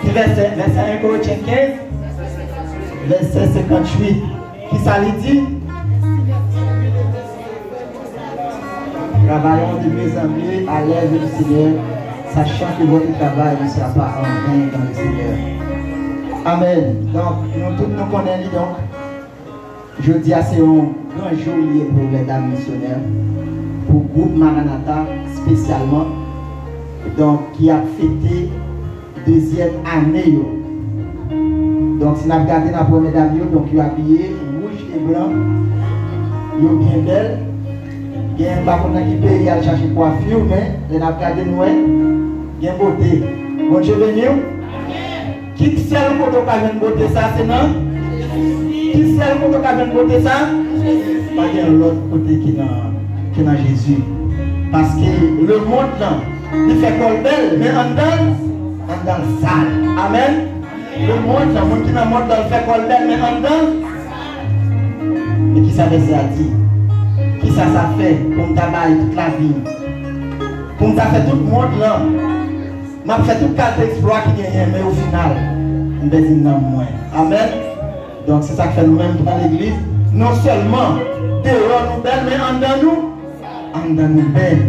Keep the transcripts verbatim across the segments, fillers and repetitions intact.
Ki vèsè? Vèsè en Korentyen kenz, vèsè senkanntuit. Kisa li di? Travaillons de mieux en mieux à l'œuvre du Seigneur, sachant que votre travail ne sera pas en vain dans le Seigneur. Amèn. Donk, nou tout nou konnen li, donk, jodi a se yon gran jou li ye pou lèdam misyonè, pou gwoup Maranata espesyalman, donk, ki ap fete dezyèm ane yo. Donk, si n ap gade, n ap wè medam yo, donk, yo abiye wouj e blan. Yo byen bèl. Gen, m pa konn nan ki peyi y al chache kwafi, men lè n ap gade, n wè gen bote. Bondye beni w. Ki sèl kote w ka jwenn bote sa, se nan? Ki sèl kote w ka jwenn bote sa? Pa gen lòt kote ki nan, ki nan Jezi. Paske lemonn nan, li fè kò l bèl, men anndan l, anndan l sal. Amèn. Lemonn nan, moun ki nan mond lan, l fè kò l bèl, men anndan. Men kisa vèsè a di? Kisa sa fè pou m ta bay tout lavi m? Pou m ta fè tout mond lan? M ap fè tout kalite eksplwa ki genyen, men o final, m pèdi nanm mwen. Amèn. Donk, se sa k fè nou menm ki nan legliz, non sèlman deyò nou bèl, men anndan nou, anndan nou bèl.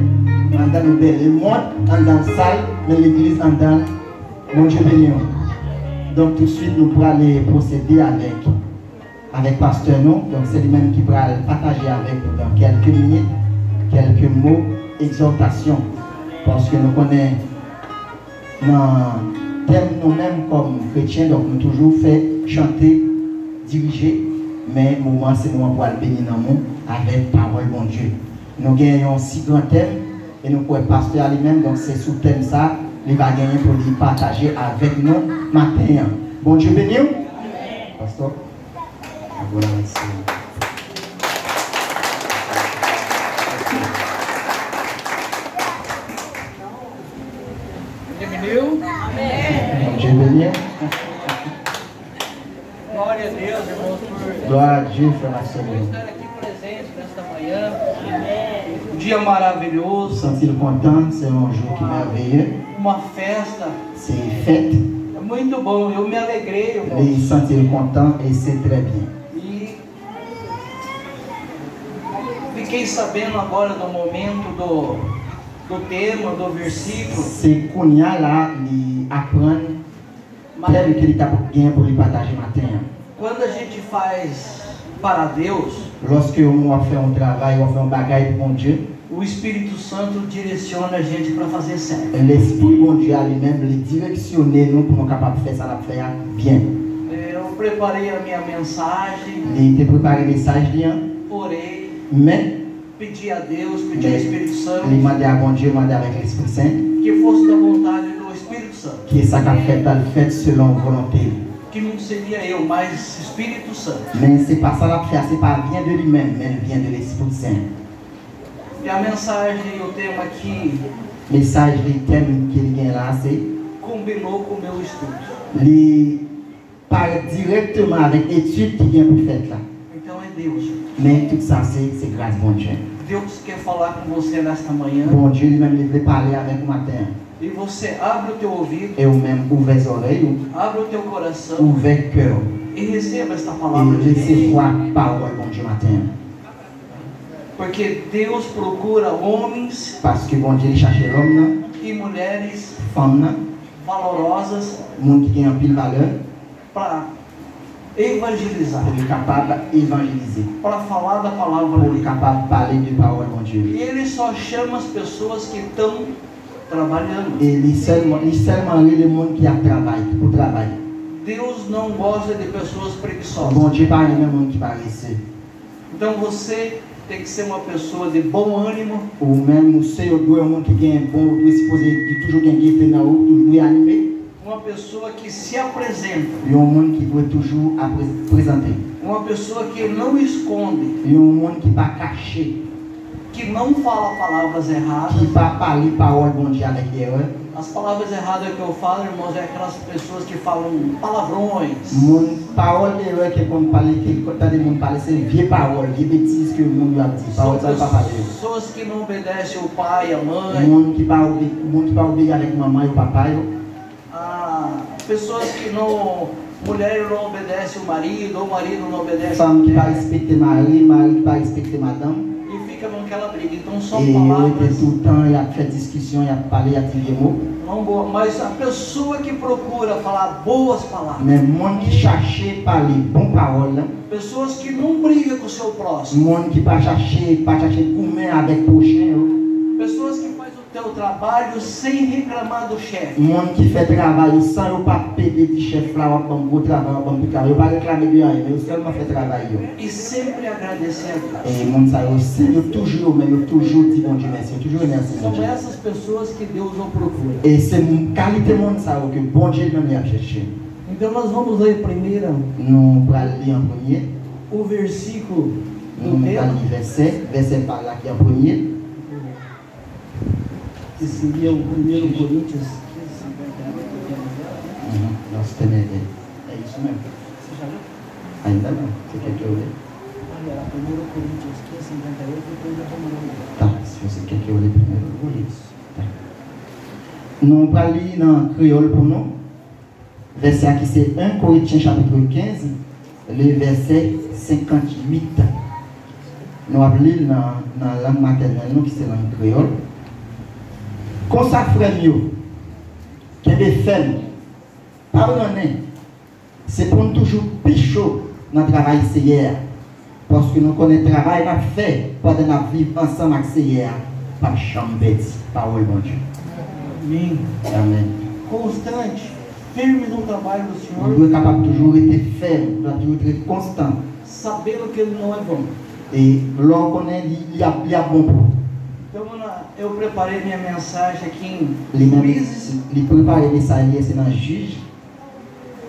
Anndan nou bèl. Lemonn anndan l sal, men legliz anndan l. Bondye beni w. Donk, toutswit, nou prale pwosede avèk, avèk pastè nou. Donk, se li menm ki pral pataje avèk nou dan kèlke minit, kèlke mo egzòtasyon. Paske nou konnen nan tèm nou menm kòm kretyen, donk, nou toujou fè chante, dirije, men moman, se moman pou al beni nanm ou avèk pawòl Bondye. Nou gen yon si gran tèm, e nou kwè pastè a li menm, donk, se sou tèm sa, li va genyen pou li pataje avèk nou maten an. Bondye beni w. Pastè, nou bon, mèsi. Bondye beni w. Glória a Deus, irmãos e irmãos. Dia maravilhoso. Santi l kontan, se yon jou ki mèveye. Uma festa. Se fèt. É muito bom, eu me alegrei, irmãos. Li santi l kontan e se trè byen. E fiquei sabendo agora do momento do, do tema, do versículo. Se kounye a la li aprann tèm ke li t ap gen pou li pataje maten an. Quando a gente faz para Deus, lòske w ap fè yon travay, w ap fè yon bagay pou Bondye, o Espírito Santo direciona a gente para fazer certo. Lespri Bondye a li menm, li direksyone nou pou nou kapab fè sa n ap fè a byen. Eu preparei a minha mensagem. Li te prepare mesaj li an. Orei. Men Pedi a Deus, pedi ao Espírito Santo. Li mande a Bondye, mande avèk Lespri Sen. Que fosse da vontade do Espírito Santo. Ke sa k ap fèt la, l fèt selon volonte li. Que não seria eu, mas Espírito Santo. Men se pa sa l ap fè a, se pa vyen de li menm, men l vyen de Lespri Sen. E a mensagem, o tema aqui. Mesaj li, tèm ke li gen la, se. Combinou com o meu estudo. Li parèt dirèkteman avèk etid ki gen pou fèt la. Então é Deus. Men tout sa se, se gras Bondye. Deus quer falar com você nesta manhã. Bondye li menm li vle pale avèk ou maten an. E você abre o teu ouvido. E ou menm ouvè zòrèy ou. Abre o teu coração. Ouvè kè w. E receba esta palavra de Deus. E resevwa pawòl Bondye maten an. Porque Deus procura homens. Paske Bondye li chache lòm nan. E mulheres. Fanm nan. Valorosas. Moun ki gen anpil valè. Para evangelizar. Pou li kapab evanjelize. Para falar da palavra dele. Pou li kapab pale de pawòl Bondye. E ele só chama as pessoas que estão trabalhando. E li sèlman, li sèlman rele moun ki ap travay, ki pou travay. Deus não gosta de pessoas preguiçosas. Bondye pa renmen moun ki parese. Então você tem que ser uma pessoa de bom ânimo. Ou menm, ou se, ou dwe yon moun ki gen bon, ou dwe sipoze, ki toujou gen gete nan ou, ou dwe anime. Uma pessoa que se apresenta. Yon moun ki dwe toujou apre-, prezante. Uma pessoa que não esconde. Yon moun ki pa kache. Que não fala palavras erradas. Ki pa pale pawòl Bondye avèk erè. As palavras erradas que eu falo, irmãos, é aquelas pessoas que falam palavrões. Moun, pawòl erè ke moun pale, ke tande moun pale, se vye pawòl, vye betiz ke moun yo ap di. Pawòl sa yo pa pale yo. Pessoas que não obedecem o pai, a mãe. Moun ki pa obe-, moun ki pa obeyi avèk manman yo, papa yo. Pessoas que não, mulheres não obedecem o marido, ou marido não obedece a Fanm ki pa mulher, respekte mari, mari ki pa respekte madanm. E fica naquela briga. Então são E yo rete palavras toutan, y ap fè diskisyon, y ap pale, y ap di vye mo. Não boa, mas a pessoa que procura falar boas palavras, Men moun ki chache pale bon pawòl la, pessoas que não brigam com o seu próximo, moun ki pa chache pa chache goumen avèk pwochen yo, pessoas que fazem o teu trabalho sem reclamar do chefe. Moun ki fè travay yo san yo pa pede di chèf la, w ap ban m gwo travay, w ap ban m pik travay. Yo pa reklame de anyen, men yo sèlman fè travay yo. E sempre agradecer a Deus. E moun sa yo, se yo toujou yo menm, yo toujou di Bondye mèsi, yo toujou remèsye São Bondye. Essas pessoas que Deus o procura. E se kalite moun sa yo ke Bondye li menm li ap chèche. Então nós vamos ler primeiro Nou pral li an premye, o versículo nou do pral tema, li vèsè, vèsè pa la ki an premye. Que seria o primeiro Coríntios. Mhm. Nòs teme de. É isso mesmo. Você já leu? Ainda não. Você quer que eu leia? Olha lá, primeiro Coríntios quinze, cinquenta e oito, depois eu vou mandar. Tá, se você quer que eu leia primeiro, eu vou ler isso. Tá. Nou pral li nan kreyòl pou nou. Vèsè a ki se en Korentyen chapit kenz, le vèsè senkantuit. Nou ap li l nan, nan lang matènèl nou ki se lang kreyòl. Konsa, frè m yo, kenbe fèm, pa brannen, se pou n toujou pi cho nan travay Seyè a, paske nou konnen travay n ap fè pandan n ap viv ansanm ak Seyè a p ap janm pèdi. Pawòl Bondye. Amém. Amèn. Constante, firme no trabalho do Nou Senhor, dwe kapab toujou rete fèm, nou dwe toujou rete konstan, sabendo que ele não é vão. E lè w konnen li, li ap, li ap bon pou ou. Então, Ana, eu preparei minha mensagem aqui em Li menm, Juízes, li prepare mesaj li, se nan Jij.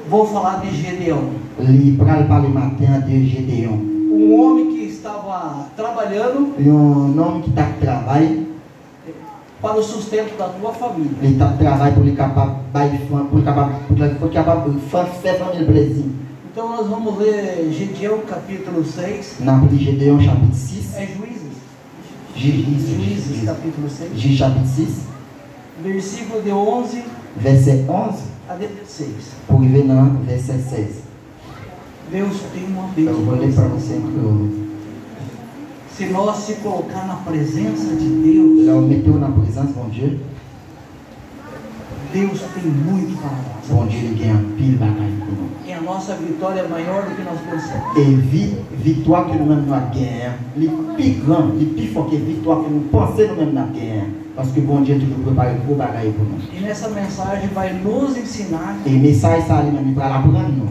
Vou falar de Gedeão, Li pral pale maten an de Jedeyon. Um homem que estava trabalhando, Yon nonm ki t ap travay para o sustento da tua família. Li t ap travay pou li kapab bay fan, pou li kapab, pou li kapab fè, fè fanmi l plezi. Então, nós vamos ler Gedeão capítulo seis. N ap li Jedeyon chapit sis. É Juízes. Jij, Juízes capítulo seis, Jij chapit sis, versículo de onze vèsè onz a dezesseis. Pou rive nan vèsè sèz. Deus tem uma Eu vou ler para você em bênção. crioulo. Se nós se colocar na presença de Deus, Lè w mete w nan prezans Bondye, Deus tem muito para nós. Bondye li gen anpil bagay pou nou. E a nossa vitória é maior do que nós pensamos. E vi, viktwa ke nou menm nou ap genyen an, li pi gran, li pi fò ke viktwa ke nou panse nou menm n ap genyen an. Paske Bondye toujou prepare gwo bagay pou nou. E nessa mensagem vai nos ensinar E mesaj sa a li menm li pral aprann nou.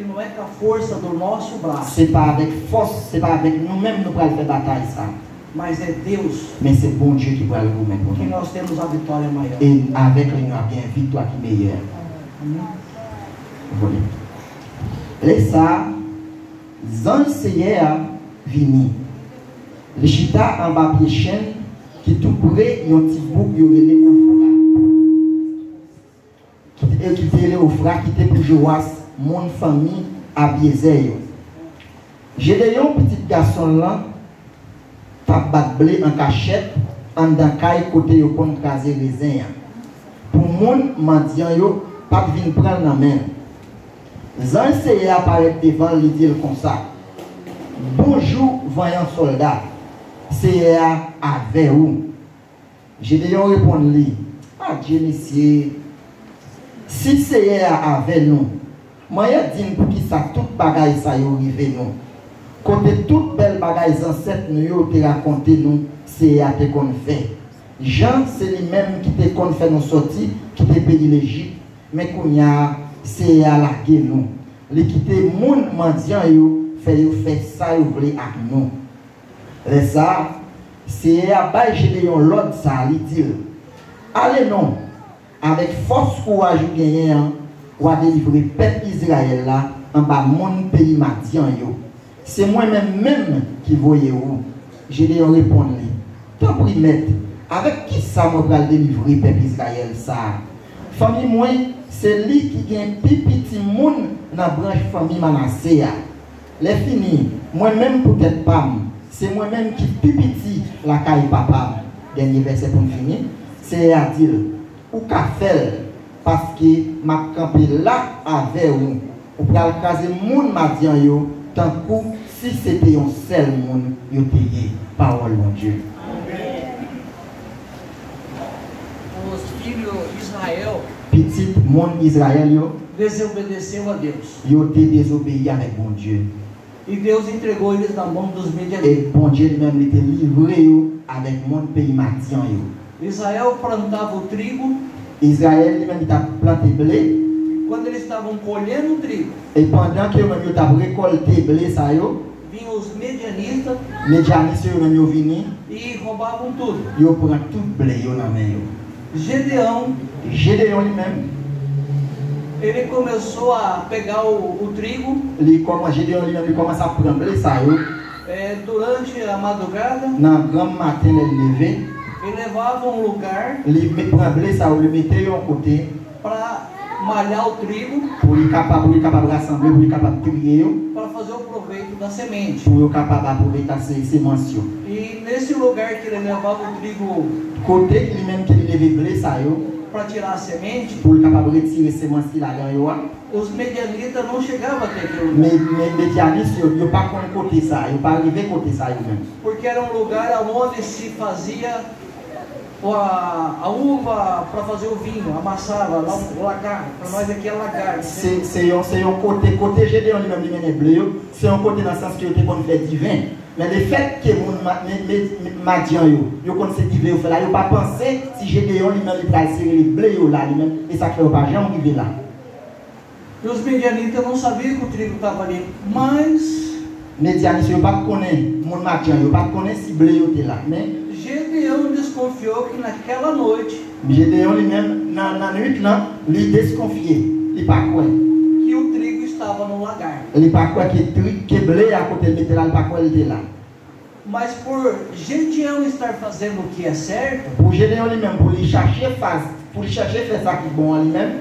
que não é com a força do nosso braço, Se pa avèk fòs, se pa avèk nou menm nou pral fè batay sa. mas é Deus Men se Bondye ki pral goumen pou que nou. Nós temos a vitória maior. E avèk li nou ap gen viktwa ki meyè. Amém? Vole. Lè sa a, zanj Seyè a vini. Li chita anba pye chèn ki tou pre yon ti bouk yo rele Ofra. Ki te, ki te rele Ofra, ki te pou Jowas, moun fanmi Abyezè yo. Jedeyon, pitit gason l lan, t ap bat ble an kachèt anndan kay kote yo konn kraze rezen an, pou moun mandyan yo pa t vin pran l nan men l. Zanj Seyè a parèt devan l, li di l konsa, Bonjou, vanyan sòlda, Seyè a avè ou. Jedeyon reponn li, Adje, mesye, si Seyè a avè nou, manyè di n poukisa tout bagay sa yo rive nou, kote tout bèl bagay zansèt nou yo te rakonte nou Seyè a te konn fè, jan se li menm ki te konn fè nou sòti kite peyi Lejip, men kounye a Seyè a lage nou, li kite moun mandyan yo fè yo fè sa yo vle ak nou. Lè sa a, Seyè a bay Jedeyon lòd sa a, li di l, Ale non, avèk fòs kouraj ou genyen an, w a delivre pèp Izrayèl la anba moun peyi Madyan yo. Se mwen menm menm ki voye ou. Jedeyon reponn li, Tanpri, mèt, avèk ki sa mwen pral delivre pèp Izrayèl sa a? Fanmi mwen, se li ki gen pi piti moun nan branch fanmi Manase a. Lèfini, mwen menm pou tèt pa m, se mwen menm ki pi piti lakay papa m. Dènye vèsè pou n fini, Seyè a di l, Ou ka fè l, Paske m ap kanpe la avè w. Ou pral kraze moun Madyan yo tankou si se te yon sèl moun yo te ye. Pawòl Bondye. Os filhos de Israel Pitit moun Izrayèl yo, desobedeceu a Deus. Yo te dezobeyi avèk Bondye. E Deus entregou eles na mão dos midianitas. E Bondye li menm li te livre yo avèk moun peyi Madyan yo. Israel plantava o trigo. Izrayèl li menm li t ap plante ble. Quando eles estavam colhendo o trigo, E pandan ke yo menm yo t ap rekòlte ble sa yo, vinham os midianitas Medyanis yo menm yo vini, e roubavam tudo. Yo pran tout ble yo nan men yo. Gedeão, Gedeon li menm, ele começou a pegar o, o trigo li kòman Gedeon li menm li kòmanse ap pran ble sa yo é, durante a madrugada nan granm maten lè l leve. E levava um lugar Li me- pran ble sa yo, li mete yo yon kote para malhar o trigo, pou li kapab, pou li kapab rasanble, pou li kapab triye yo, para fazer o proveito da semente. Pou yo kapab apwofite se semans yo. E nesse lugar que ele levava o trigo Kote li menm ke li leve ble sa yo, para tirar a semente, pou li kapab retire semans ki ladan yo a, os medianitas não chegavam até aquele lugar. Men, men Medyanis yo, yo pa konn kote sa, yo pa rive kote sa yo menm. Porque era um lugar onde se fazia a, a uva para fazer o vinho, amassava, lá, o lagar, para nós aqui é lagar. Se, se yon, se yon kote, kote Gedeon li menm li mennen ble yo, se yon kote nan sans ke yo te konn fè diven. Men lefèt ke moun Ma- me- me- Madyan yo, yo konn se diven yo fè la, yo pa panse si Gedeon li menm li pral sere ble yo la li menm, e sa k fè yo pa janm rive la. E os medianitas não sabiam que o trigo estava ali, mas Medyanis yo pa t konnen, moun Madyan yo pa t konnen si ble yo te la. Men Gedeão desconfiou que naquela noite Gedeon li menm, nan, nan nwit lan, li deskonfye, li pa kwè. Que o trigo estava no lagar. Li pa kwè ke tri, ke ble a kote l mete la, li pa kwè l te la. Mas por Gedeão estar fazendo o que é certo, Pou Gedeon li menm, pou li chache faz, pou li chache fè sa ki bon an li menm,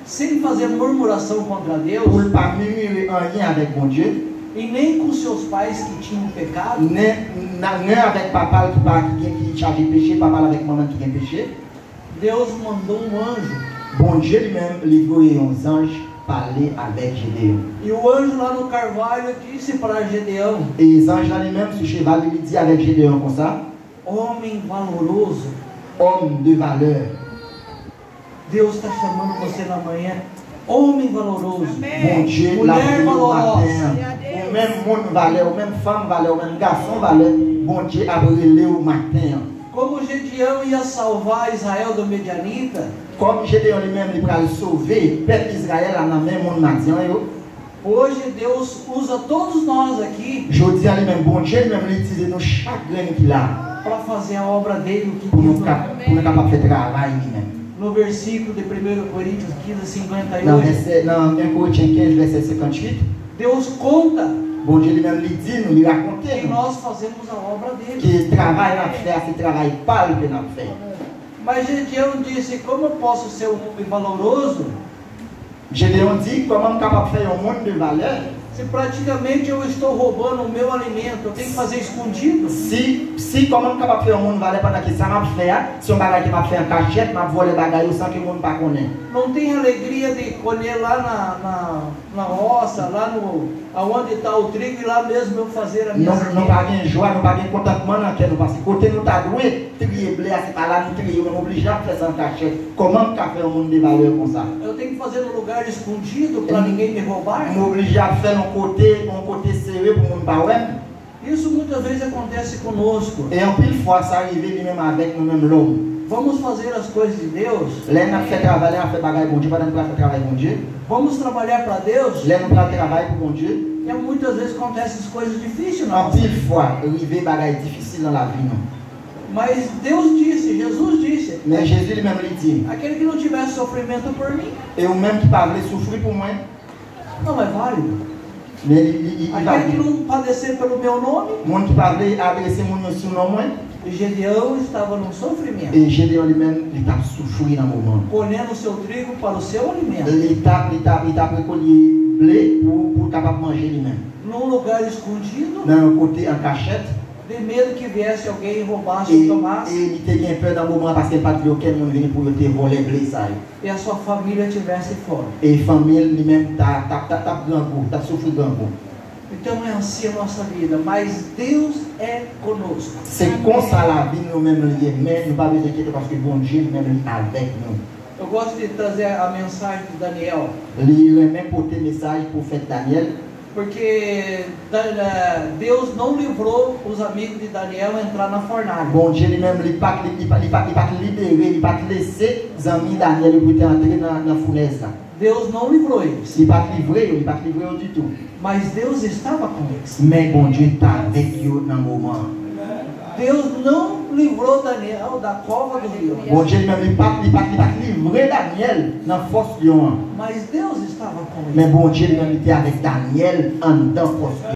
sem fazer murmuração contra Deus, pou l pa mimire anyen avèk Bondye, e nem com seus pais que tinham pecado, nen, nan, nen avèk papa l ki pa, ki gen, ki chaje peche, papa l avèk manman l ki gen peche. Deus mandou um anjo. Bondye li menm, li voye yon zanj pale avèk Gedeon. E o anjo lá no carvalho disse para Gedeão: E zanj la li menm sou cheval li, li di avèk Gedeon konsa: Homem valoroso, Homme de valeur. Deus está chamando você na manhã. Homem valoroso. Bondye l ap rele w maten an. Ou menm moun valè, ou menm fanm valè, ou menm gason valè, Bondye ap rele w maten an. Como Gedeão ia salvar Israel do Medianita, Kòm Gedeon li menm li pral sove pèp Izrayèl la nan men moun Madyan yo, hoje Deus usa todos nós aqui jodi a li menm, Bondye li menm li itilize nou chak grenn ki la para fazer a obra dele, o que pou nou, diz ka, pou nou kapab fè travay li menm. No versículo de primeira Coríntios quinze, Nan cinquenta e oito, vèsè, nan en Korentyen kenz, vèsè senkantuit, Deus conta Bondye li menm li di nou, li rakonte que nou nós fazemos a obra dele. Ke travay n ap fè a se travay pa l ke n ap fè. Mas Gedeão disse: Como eu posso ser um homem valoroso Gedeon di, kòman m kapab fè yon moun de valè? Se praticamente eu estou roubando o meu alimento, eu tenho que fazer escondido. Si, si kòman m kapab fè yon moun valè pandan ke sa m ap fè a, se yon bagay ke m ap fè an kachèt, m ap vòlè bagay yo san ke moun pa konnen. Não tem alegria de colher lá na, na, na roça, lá no, aonde está o trigo, e lá mesmo eu fazer a minha Nou, nou pa gen jwa, nou pa gen kontantman nan kè nou, paske kote nou ta dwe triye ble a, se pa la nou triye, men m oblije ap fè sa an kachèt. Kòman m ka fè yon moun de valè konsa? Eu tenho que fazer num lugar escondido para ninguém me roubar. M oblije ap fè l yon kote, yon kote sere pou moun pa wè m. Isso muitas vezes acontece conosco. E anpil fwa sa rive li menm avèk nou menm lòm. Vamos fazer as coisas de Deus, Lè n ap fè travay, lè n ap fè bagay Bondye, pandan n pral fè travay Bondye, vamos trabalhar para Deus. Lè nou pral travay pou Bondye, E muitas vezes acontecem as coisas difíceis na nossa anpil fwa rive bagay difisil nan lavi nou. Mas Deus disse, Jesus disse: Men Jezi li menm li di, Aquele que não tiver sofrimento por mim, e ou menm ki pa vle soufri pou mwen, não é válido. Men li, li, li, li Aquele que valid. Não padecer pelo meu nome, Moun ki pa vle adrese moun yo sou non mwen, Gedeão estava no sofrimento, e Gedeon li menm li t ap soufri nan moman. Colhendo o seu trigo para o seu alimento. Li t ap, li t ap, li t ap rekolye ble pou, pou l kapab manje li menm. Num lugar escondido, Nan yon kote an kachèt, De medo que viesse alguém e roubasse E, ou tomasse, e li te gen pè nan moman an paske l pa t vle okenn moun vini pou yo te vòlè ble sa yo. E a sua família tivesse fome. E fanmi l li menm ta, ta, ta, t ap grangou, t ap soufri grangou. Então é assim a nossa vida, mas Deus é conosco. Se konsa lavi nou menm li ye, men nou pa bezwen enkyete paske Bondye li menm li avèk nou. Eu gosto de trazer a mensagem de Daniel, Li renmen pote mesaj pwofèt Danyèl. Porque Da- eh, Deus não livrou os amigos de Daniel entrar na fornalha. Bondye li menm li pa t li, li pa li pa li pa t libere, li pa t lese zanmi Danyèl yo pou te antre nan, nan founèz la. Deus não livrou eles, Li pa t livre yo, li pa t livre yo ditou. Mas Deus estava com eles. Men Bondye t avèk yo nan moman an. Deus não livrou Daniel da cova dos leões, Bondye li menm li pa t li pa t li pa t livre Danyèl nan fòs lyon an. Mas Deus estava com eles. Men Bondye li menm li te avèk Danyèl anndan fòs lyon.